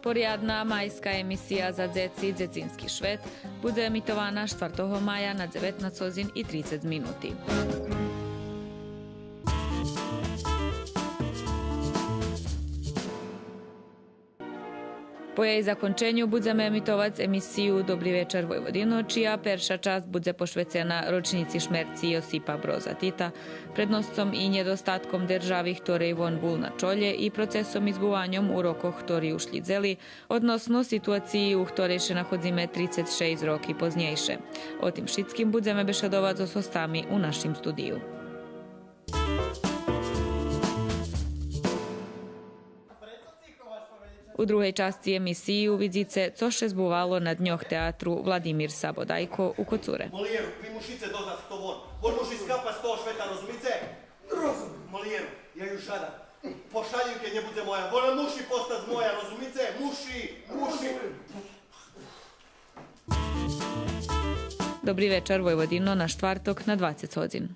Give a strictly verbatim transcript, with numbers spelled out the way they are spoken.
Порядна майска емисия за дзеци, Дзецински швет, будзе емитована штвартого мая на дзеветнац годзин и трицец минути. По єй законченю будземе емитовац емисию Добри вечар, Войводино, чия перша часц будзе пошвецена рочнїци шмерци Йосипа Броза Тита, предносцом и нєдостатком держави хторей вон бул на чолє и процесом и збуваньом урокох хтори ушлїдзели, односно ситуациї у хторей ше находзиме трицец шейсц роки познєйше. О тим шицким будземе бешедовац зоз гостами у нашим студию. У другей часци емисиї увидзице цо ше збувало на Дньох театру Владимир Сабо Дайко у Коцуре. Молиєру, ви мушице дознац хто вон. Вон муши скапац з того швета, розумице? Розумим. Молиєру, я ю жадам. Пошалївка нє будзе моя. Вона муши постац моя, розумице? Муши, муши. Добри вечар, Войводино, на штварток на двацец годзин.